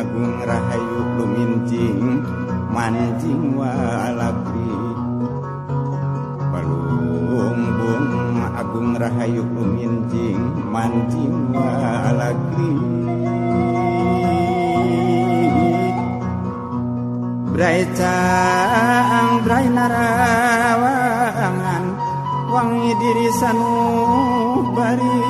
Agung Rahayu lumincing mancing walagri. Balungbung Agung Rahayu lumincing mancing walagri. Brai caang brai narawangan wangi diri sanubari.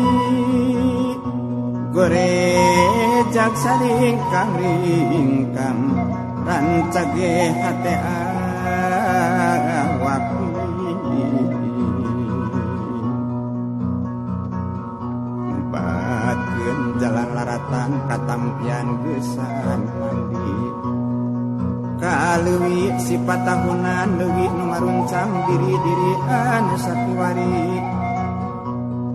Gorejak saringkang ringkang rancage hate awak. Empatkeun jalan laratan katampian geusan mandi. Kaleuwi sifat tahunan leuwih nu maruncang diri-diri anu sakiwari.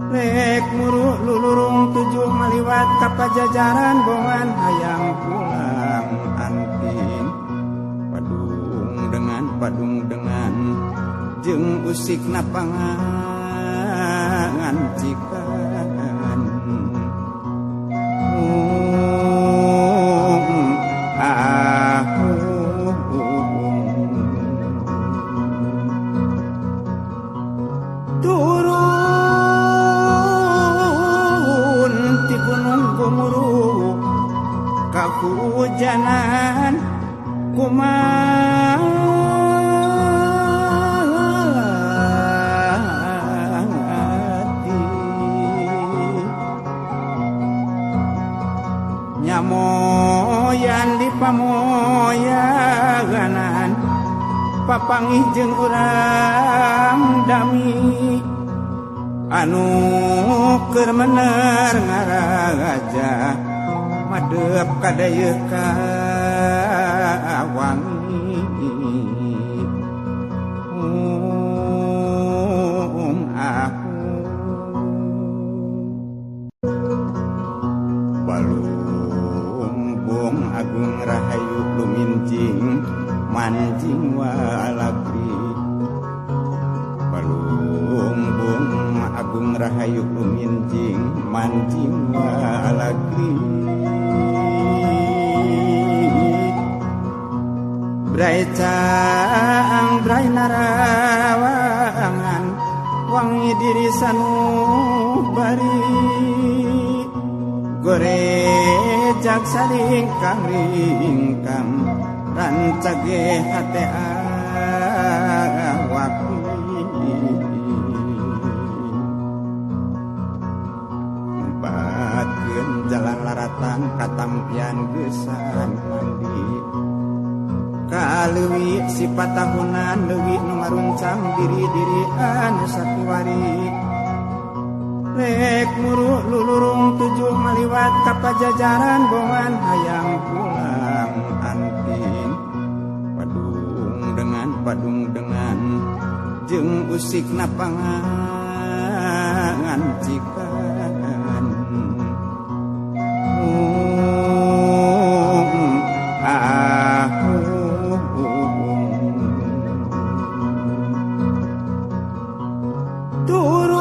Rek muru lulurung tujuh maliwat ka pajajaran bongan hayang pulang anting. Padung dengan jeung usik napangan cikan. Turun ti gunung gumuruh kahujanan kumati nyamoyan di pamoyaganan papangih jeung urang dami anu keur mener ngaraja madep kadayeuh ka wangi. Aku Balungbung Agung Rahayu lumincing mancing walagri. Balungbung Agung Rahayu lumincing mancing walagri. Brai caang brai narawangan wangi diri sanubari. Gorejak saringkang ringkang rancage hate awak. Empatkeun jalan laratan katampian geusan mandi. Kaleuwi sifat tahunan leuwih nu maruncang diri-diri anu sakiwari. Rek muru lulurung tujuh maliwat ka pajajaran bongan hayang pulang anting. Padung dengan jeung usik napangan cikan. Turun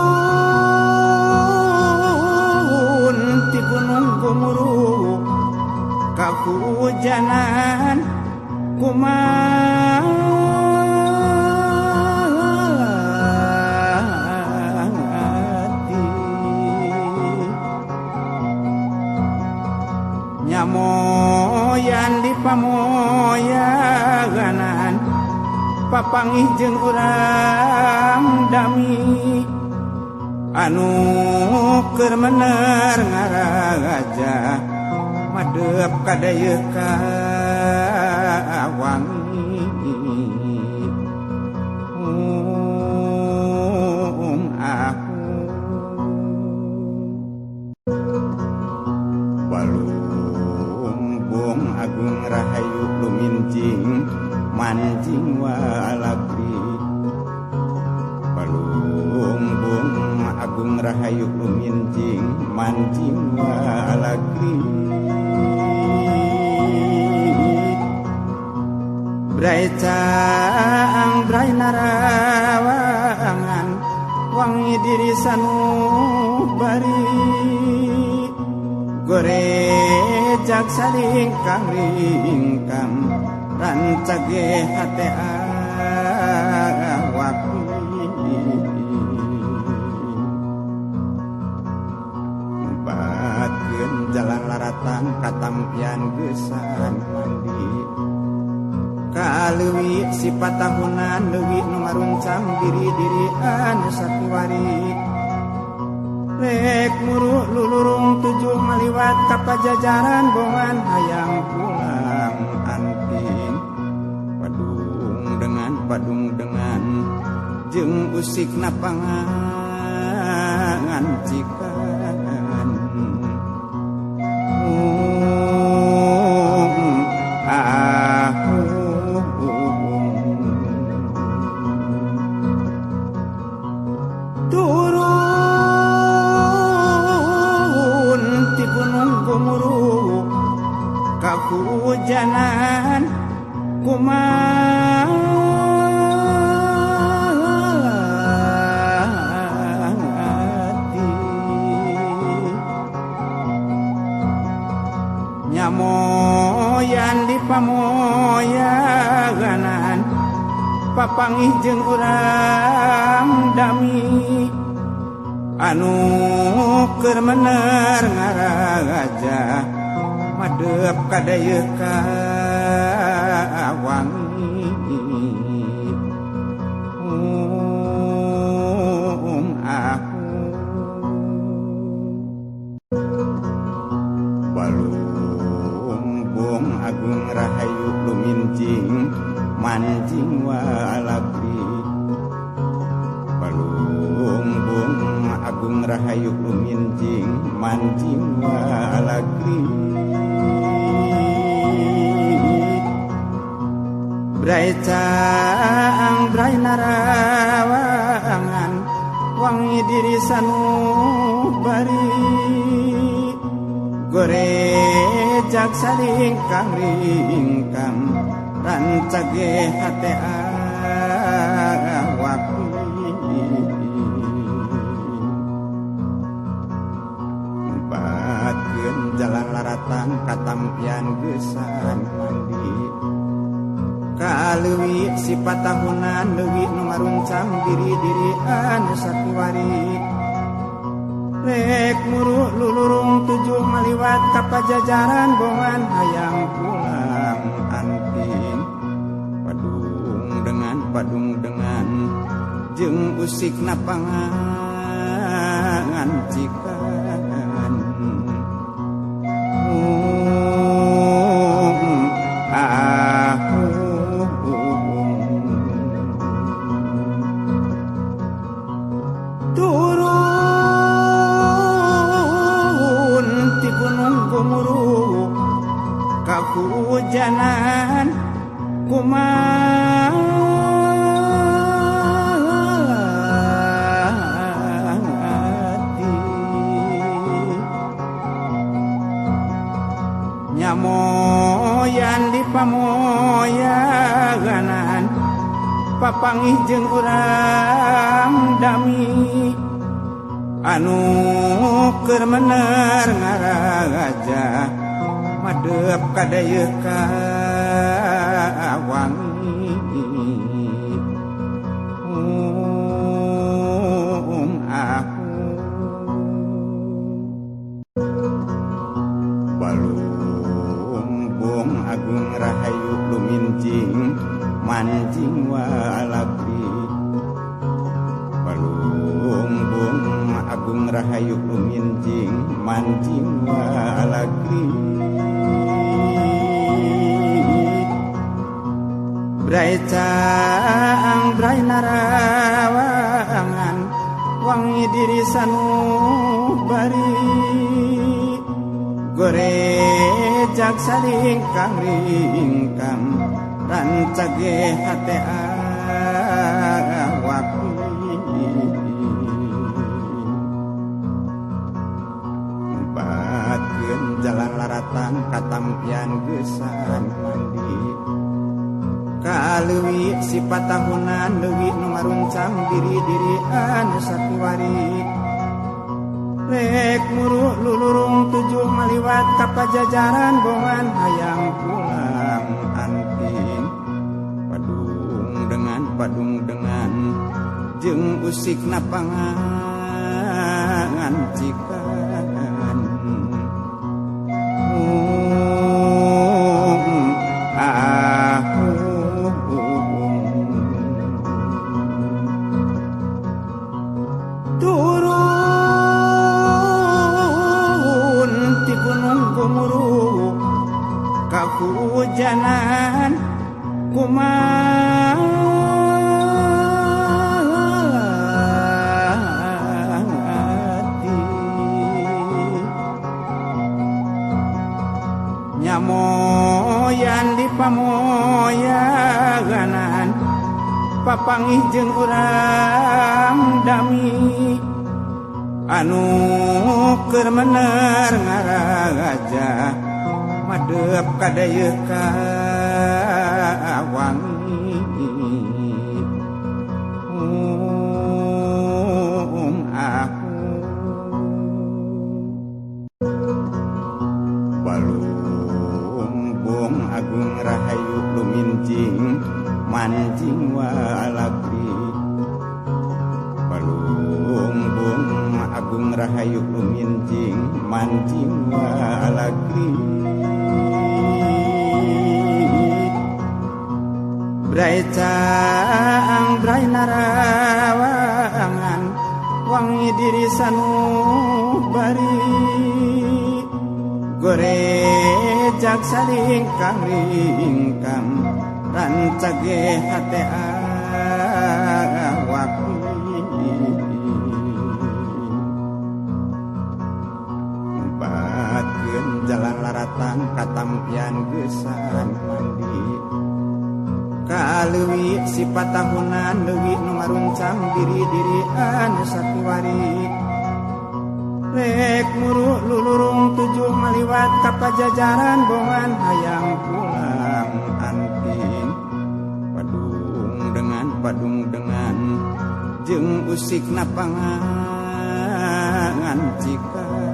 ti gunung gumuruh kahujanan kumati nyamoyan di pamoyaganan papangih jeung urang dami anu keur mener ngaraja madep kadayeuh ka wangi. Aku Balungbung Agung Rahayu lumincing mancing walagri. Balungbung Agung Rahayu lumincing mancing walagri. Brai caang brai narawangan wangi diri sanubari. Gorejak Gorejak saringkang ringkang rancage hate awak Empatkeun jalan laratan katampian geusan mandi Kaleuwi sipatahunan leuwih nu maruncang diri-diri anu sakiwari Rek muru lulurung tujuh maliwat ka pajajaran bongan hayang pulang anting Padung dengan jeung usik napangan cikan Turun ti gunung gumuruh kahujanan kumaha Nyamoyan di pamoyaganan papangih jeung urang dami anu keur mener ngaraja madep ka dayeuh ka wangi Balungbung agung rahayu lumincing mancing walabri Balungbung agung rahayu lumincing mancing walagri Brai caang brai narawangan wangi diri sanubari Gorejak saringkang ringkang rancage hate awak Empatkeun jalan laratan katampian geusan mandi Kaleuwi sipatahunan leuwih nu maruncang diri-diri anu sakiwari Rek muru lulurung tujuh maliwat ka pajajaran bongan hayang pulang anting Padung dengan jeung usik napangan cikan Turun ti gunung gumuruh kahujanan kumaha Nyamoyan di pamoyaganan papangih jeung urang dami anu keur mener ngaraja madep ka dayeuh ka wangi Balungbung agung rahayu lumincing mancing walabri Balungbung agung rahayu lumincing mancing walagri Brai caang brai narawangan wangi diri sanubari Gorejak saringkang ringkang rancage hate awak Empatkeun jalan laratan katampian geusan mandi Kaleuwi sipatahunan leuwih nu maruncang diri-diri anu sakiwari Rek muru lulurung tujuh maliwat maliwat ka Pajajaran bongan hayang pulang anting padung dengan jeung usik napangan cikan turun ti gunung gumuruh kahujanan kumati nyamoyan di pamoyaganan papangih jeung urang dami anu keur mener ngaraja madep ka dayeuh ka wangi aku Balumbung Agung Rahayu luminjing mancing walagri Balumbung Agung Rahayu luminjing mancing walagri Brai caang brai narawangan wangi diri sanubari gorejak saringkang ringkang rancage hate awak Empatkeun jalan laratan katampian geusan mandi Kaleuwi sifat tahunan leuwi nu ngaruncang diri-diri anu sakiwari rek muru lulurung tujuh maliwat ka Pajajaran bongan hayang pulang anting padung dengan jeung usik napangan cikan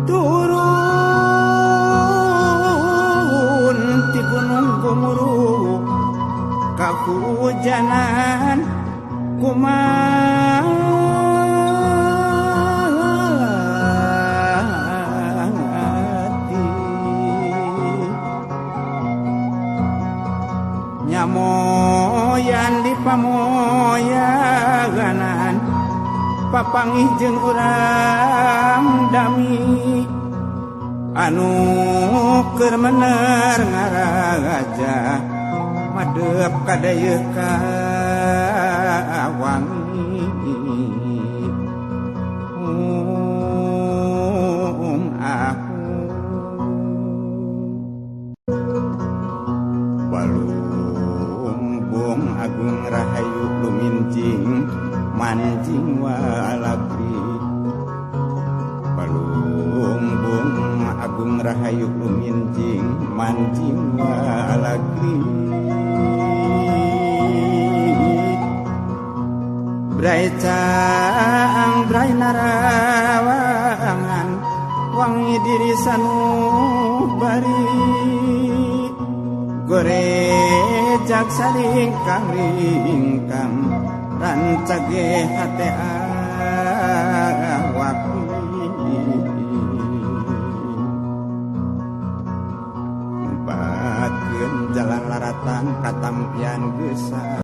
Turun ti gunung gumuruh kahujanan kumati nyamoyan di pamoyaganan papangih jeung urang dami anu keur mener ngaraja madep ka dayeuh ka wangi aku Balumbung Agung Rahayu luminjing mancing walagri Balumbung Agung Rahayu luminjing mancing walagri Brai caang brai narawangan wangi diri sanubari gorejak saringkang ringkang rancage hate awak Empatkeun jalan laratan katampian geusang.